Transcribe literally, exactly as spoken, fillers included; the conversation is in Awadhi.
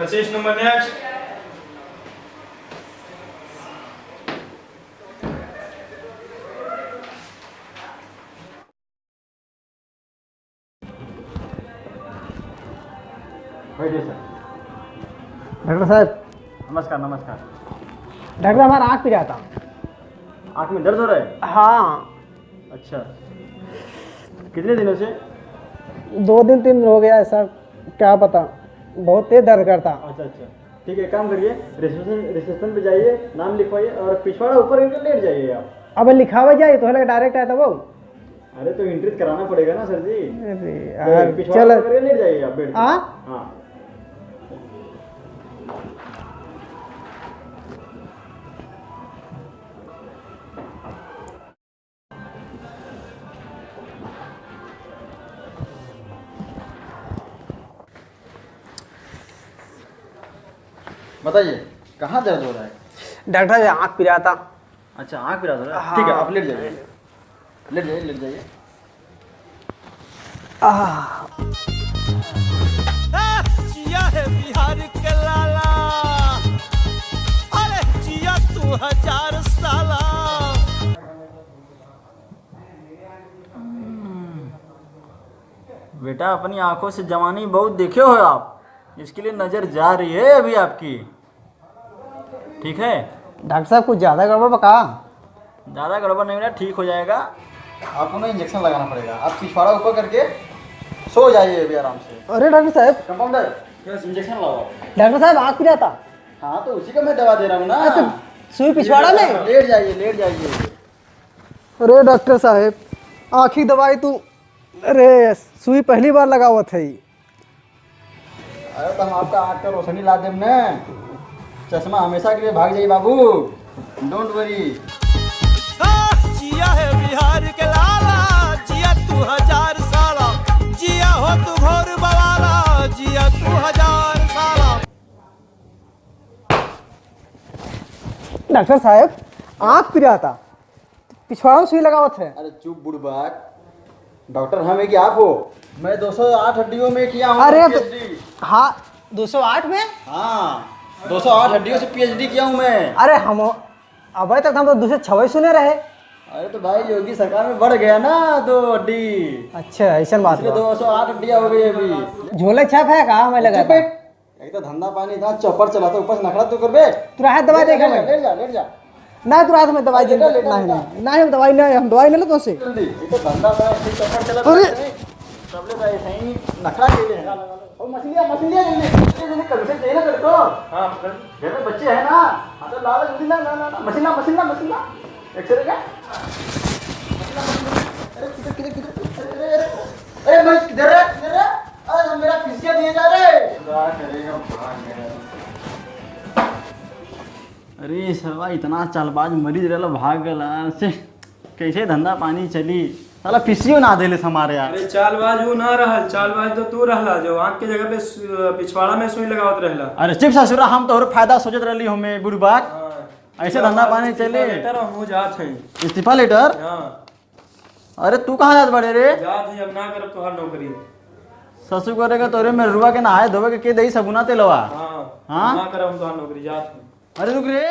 Stage number next. बैठिए सर। डॉक्टर साहब। नमस्कार, नमस्कार। डॉक्टर साहब, हमारा आँख पिराता। आँख में दर्द हो रहा है? हाँ। अच्छा, कितने दिनों से? दो दिन, तीन दिन हो गया है सर, क्या पता, बहुत तेज दर्द करता। अच्छा, अच्छा, ठीक है, काम करिए, रिसेप्शन, रिसेप्शन पे जाइए, नाम लिखवाइए और पिछवाड़ा ऊपर करके लेट जाइए आप। अब लिखावा जाए तो हला डायरेक्ट आया था वो। अरे, तो एंट्री कराना पड़ेगा ना सर जी। अरे तो यार, पिछवाड़ा चल। ऊपर करके लेट जाइए आप, बैठ के। हाँ? हाँ। बताइए, कहाँ दर्द हो रहा है? डॉक्टर साहब, आँख पिराता। अच्छा, आँख पिराता है? हाँ। ठीक है, आप लेट जाइए, लेट जाइए, लेट जाइए। आह। ए, जिया है बिहार के लाला, अरे जिया तू हजार साला। बेटा, अपनी आंखों से जवानी बहुत देखे हो आप, इसके लिए नजर जा रही है अभी आपकी। ठीक है? डॉक्टर साहब, कुछ ज्यादा गड़बड़ बा का? ज्यादा गड़बड़ नहीं बेटा, ठीक हो जाएगा। आपको ना इंजेक्शन लगाना पड़ेगा। आप पिछवाड़ा ऊपर करके सो जाइए अभी आराम से। अरे डॉक्टर साहब। कंपाउंडर, इंजेक्शन लगाओ। डॉक्टर साहब, आँख पिराता। हाँ, तो उसी का मैं दवा दे रहा हूँ ना। अरे तो सुई पिछवाड़ा में? लेट जाइए, लेट जाइए। अरे डॉक्टर साहब, आँखी दवाई तू, अरे सुई पहली बार लगावत है। अरे तो हम आपका आँख का रोशनी ला देब न, चश्मा हमेशा के लिए भाग जाई बाबू, don't worry। आ, जिया है बिहार के लाला, जिया तू हजार साला, जिया हो तू घोर बवाला, जिया तू हजार साला। डॉक्टर साहब, आँख पिराता, पिछवाड़ा में सुई लगावत है। अरे चुप बुड़बक, डॉक्टर हम है कि आप हो? मैं दो सौ आठ हड्डियों में किया हूँ अरे तो, पीएचडी। हाँ, दो सौ आठ में? हाँ, दो सौ आठ हड्डियों से पीएचडी किया हूँ मैं। अरे हम, अबे तक हम तो दो सौ छवे सुने रहे। अरे तो भाई, योगी सरकार में बढ़ गया ना दो हड्डी। अच्छा, ऐसन बात इसलिए बा। दो सौ आठ हड्डियाँ हो गई अभी। झोले छाप है का, हमें लगा चुप था। बैठ। एक तो धंधा पानी इतना चौपट चला, तो ऊपर से नखरा तू करबे। तू राहत दवाई लेट जा, देखे लेट जा, मैं। लेट जा, लेट जा। ना, तू राहत में दवाई दे, लेट जा, लेट जा, नहीं, लेट जा। नहीं, नहीं, हम दवाई नहीं, हम दवाई नहीं लेते उससे। जल्दी, एक तो धंधा पानी ऐसे चौपट चला, अरे। नहीं, सब लोग ऐसे ही नखरा के लिए हैं। ओ, मछलियाँ, मछलियाँ जल्दी, जल्दी, जल्दी, कल से चाहिए ना तेरे को। हाँ, सर। घर में बच्चे हैं ना? हाँ, तो ला, ला, जल्दी ला, ला, ला, ला। मछली ला, मछली ला, मछली ला। एक्सरे का? मछली ला, मछली ला। अरे, किधर, किधर, किधर? अरे, अरे, अरे। अरे, भाई, किधर है? किधर है? अरे, मेरा फिसिया दिए जा रहे। क्या करेगा, भाग गया। अरे, सरवा इतना चालबाज मरीज रहला, भाग गला। से कैसे धंधा पानी चली? साला फिसियो ना देले हमारे यार। अरे चालबाज वो ना रहल, चालबाज तो तू रहला जो आँख के जगह पे सु-, पिछवाड़ा में सुई लगावत रहला। अरे चुप ससुरा, हम तोहर फायदा सोचत रहली हमें बुड़बक। हाँ। ऐसे धंधा पानी चली। इस्तीफा लेटर हम जात हैं। इस्तीफा लेटर? हाँ। अरे तू कहाँ जात बड़े रे? जात हैं, अब ना करब तोहार नौकरी। ससुर करेगा तोरे में रुआ के नहाए धोवे के, के देई सगुना तेलवा? हाँ। हाँ? ना करब हम तोहार नौकरी, जात हैं। अरे रुक रे,